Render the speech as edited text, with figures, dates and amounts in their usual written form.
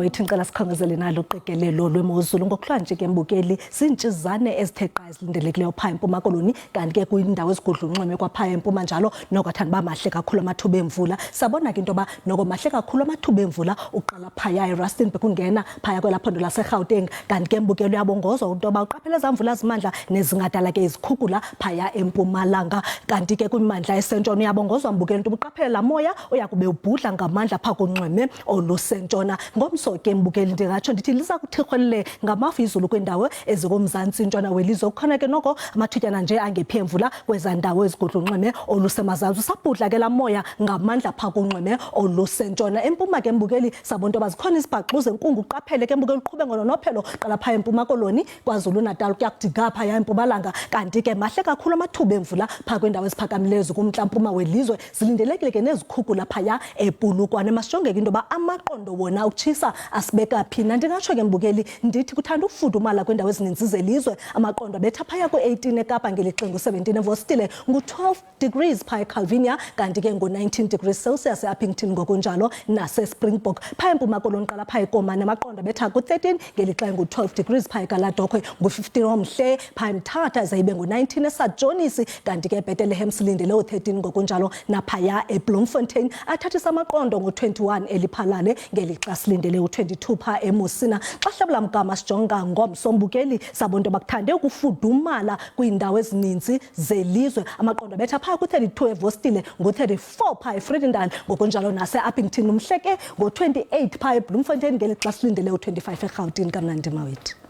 Mawethu, ngicela sikhongozele nalo uqikelelo lwemozulu ngokuhlwa nje ke mbukeli. Ziintshizane ezithe qa ezilindelekileyo phaa eMpuma Koloni, kanti ke kwiindawo ezigudla unxweme kwaphaa eMpuma njalo noko athanda uba mahle kakhulu amathuba emvula. Sabona ke into yoba noko mahle kakhulu amathuba emvula uqala phaya eRustenburg kungena phaya kwelaa phondo laseGauteng, kanti ke mbukeli uyabongozwa into yoba uqaphele ezaa mvula zimandla nezingadala ke izikhukula phaya eMpumalanga. Kanti ke kwimimandla esentshona uyabongozwa mbukeli into uqaphele laa moya uyakube ubhudla ngamandla phaa kunxweme olusentshona. Ngomso ke mbukeli, ndingatsho ndithi liza kuthirhwelele ngamafu izulu kwiindawo ezikumzantsi ntshona welizwe. Kukhona ke noko amathutyana nje angephi emvula kwezaa ndawo ezigudla unxweme olusemazantsi. Usabhudla ke laa moya ngamandla phaa kunxweme olusentshona. Empuma ke mbukeli, sabona into yoba zikhona izibhaxu zenkungu. Uqaphele ke mbukeli, uqhube ngononophelo qala phaa eMpuma Koloni, KwaZulu-Natal kuya kuthi ga phaya eMpumalanga. Kanti ke mahle kakhulu amathuba emvula phaa kwiindawo eziphakamileyo zikumntla-mpuma welizwe. Zilindelekile ke nezikhukula phaya ePulukwane. Masijongeke into yoba amaqondo wona ukutshisa asibeka phi na. Ndingatsho ke mbukeli ndithi kuthanda ukufudumala kwiindawo ezininzi zelizwe. Amaqondo abetha phaya ku-18 eKapa, ngelixa ngu-17 eVostile, ngu-12 degrees phaa eCalvinia, kanti ke ngu-19 degrees Celsius eUpington ngokunjalo naseSpringbok. Phaa eMpuma Koloni qala phaa eKomani, amaqondo abetha ku-13, ngelixa engu-12 degrees phaa eKaladokhwe, ngu-15 omhle phaa eMthatha, ze ibe ngu-19 eSajonisi, kanti ke eBethlehem silindele u-13 ngokunjalo naphaya eBloemfontein. Athathisa amaqondo ngo-21 eLephalale, ngelixa silindele u-22 phaa eMusina. Xa hlabula mgama sijonga ngomso mbukeli, sabona into bakuthande ukufudumala kwiindawo ezininzi zelizwe. Amaqondo abetha phaa ku-32 eVostile, ngu-34 phaa eVredendal ngokunjalo nase-Upington. Umhle ke ngo-28 phaa eBloemfontein, ngelixa silindele u-25 eRhawutini. Kamnandi mawethu.